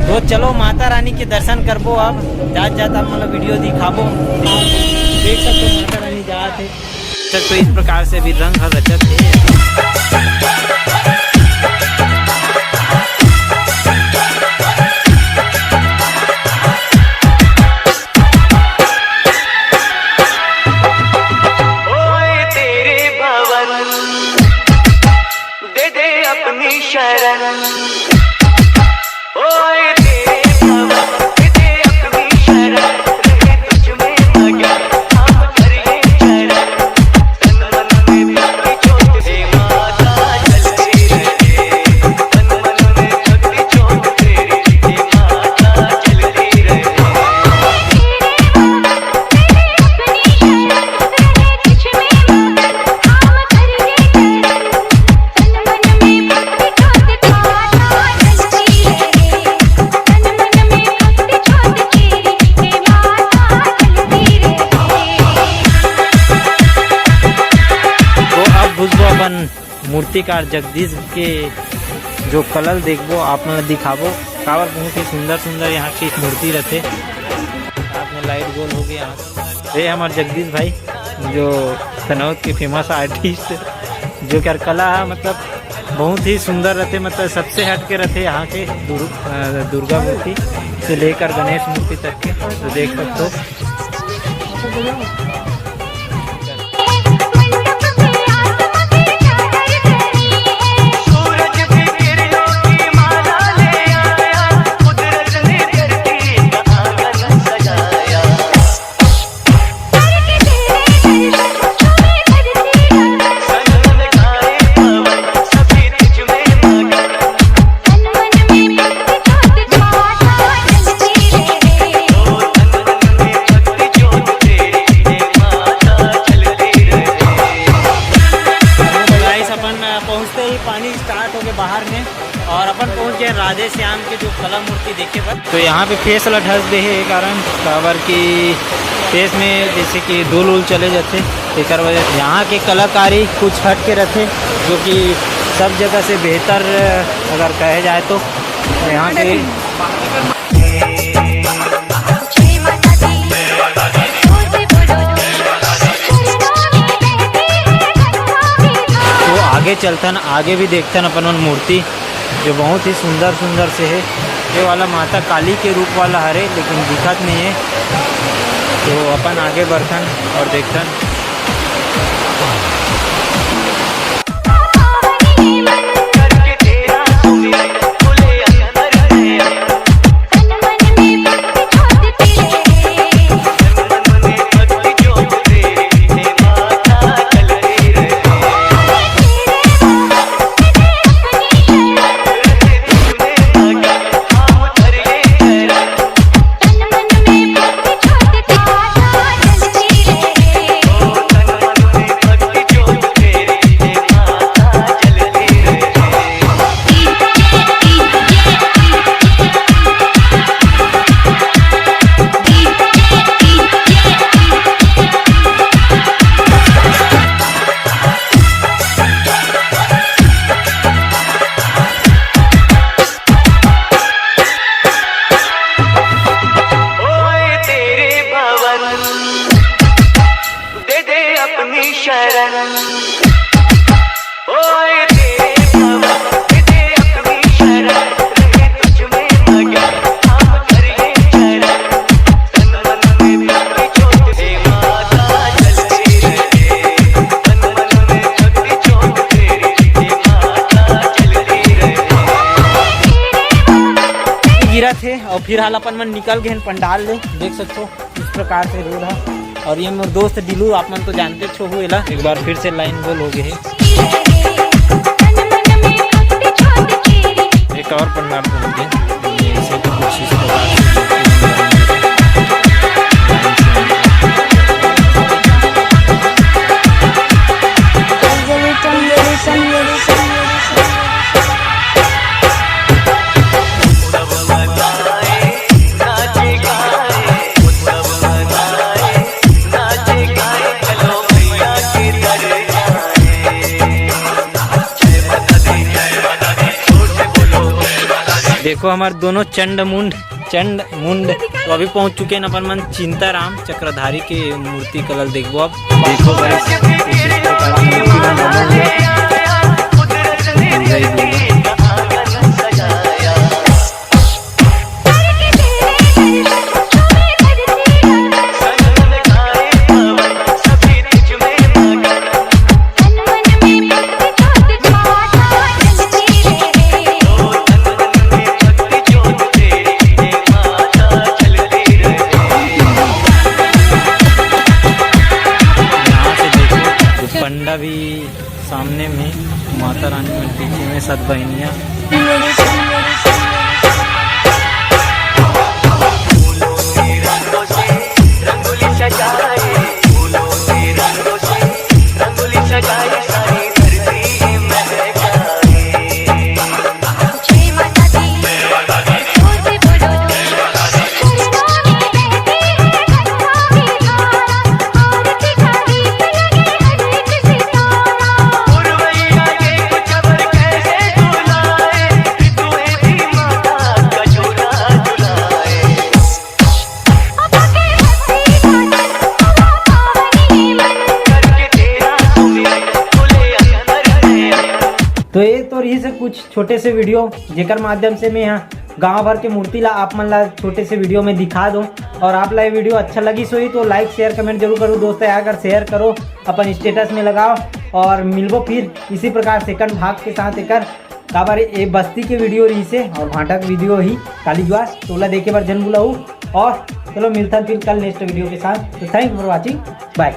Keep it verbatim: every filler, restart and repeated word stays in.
तो चलो, माता रानी के दर्शन करबो। अब जात जात आप मन ला वीडियो दिखाबो। देख सकते हो, माता रानी जात हे। तक तो इस प्रकार से अभी रंग हर रचत हे। ओए तेरे भवन, दे दे अपनी शरण। ओए तेरे भवन, दे दे अपनी शरण। रहे तुझ में मगन, हम करिए चरण। तन मन में भक्ति जोत दे माता जलती रहे। तन मन में भक्ति जोत तेरी, हे माता जलती रहे। तो अब घुसबो अपन मूर्तिकार जगदीश के जो कला ल देखबो, आप मन ल दिखाबो, काबर बहुत ही सुंदर सुंदर यहाँ की मूर्ति रथे। साथ में लाइट गोल हो गए यहाँ। ये हमारे जगदीश भाई, जो तनौद के फेमस आर्टिस्ट, जो कि कला है, मतलब बहुत ही सुंदर रथे, मतलब सबसे हट के रथे यहाँ के दुर-, अ, दुर्गा मूर्ति से लेकर गणेश मूर्ति तक के। तो देख सकते हो। गाइस, अपन पहुंचते ही पानी स्टार्ट हो गए बाहर में, और अपन पहुंच गए राधे श्याम के जो कला मूर्ति देखे बर। तो यहाँ पे फेस ला ढक दे हे, कारण काबर कि फेस में जैसे कि धूल उल चले जाते, एकर वजह से यहाँ के कलाकारी कुछ हट के रहते, जो कि सब जगह से बेहतर अगर कहे जाए तो। यहाँ के तो आगे चलथन, आगे भी देखथन अपन मन मूर्ति, जो बहुत ही सुंदर सुंदर से है। ये वाला माता काली के रूप वाला हरे, लेकिन दिखत नहीं है। तो अपन आगे बढ़थन और देखथन। ओए तेरे भवन, दे दे अपनी शरण। ओए तेरे भवन, दे दे अपनी शरण। रहे तुझ में मगन, हम करिए चरण। तन मन में भक्ति जोत दे माता जलती रहे। तन मन में भक्ति जोत तेरी, हे माता जलती रहे। गिरत हे और फिलहाल अपन मन निकल गए हैं पंडाल ले। देख सकते हो इस प्रकार से रोड है। और ये मोर दोस्त डीलू, आप मन तो जानते छो हो एला। एक बार फिर से लाइन गोल हो गए है। एक और पंडाल घूम के ये ऐसे कुछ इस प्रकार से देखो हमार दोनों चंड मुंड, चंड मुंड। तो अभी पहुंच चुके हैं अपन मन चिंताराम चक्रधारी के मूर्ति कला ल देखबो। अब देखो भाई, कुछ इस प्रकार की मूर्ति मन बने हुए हैं। दुर्गा ही दुर्गा। यहाँ से देखो, पंडा भी सामने में, माता रानी मन पीछे में, सब बहनिया। तो ये तो रही से कुछ छोटे से वीडियो, जेकर माध्यम से मैं यहाँ गांव भर के मूर्ति ला आप मन ला छोटे से वीडियो में दिखा दूं। और आप ला ये वीडियो अच्छा लगिस होही तो लाइक, शेयर, कमेंट जरूर करो दोस्त यार। अगर शेयर करो, अपन स्टेटस में लगाओ और मिलबो फिर इसी प्रकार सेकंड भाग के साथ एकर। काबर ये बस्ती के वीडियो रही से और भांटा के वीडियो ही काली जुआर, तोला देखे बर जन बुलाऊ। और चलो मिलथन फिर कल नेक्स्ट वीडियो के साथ। तो thank you for watching, bye।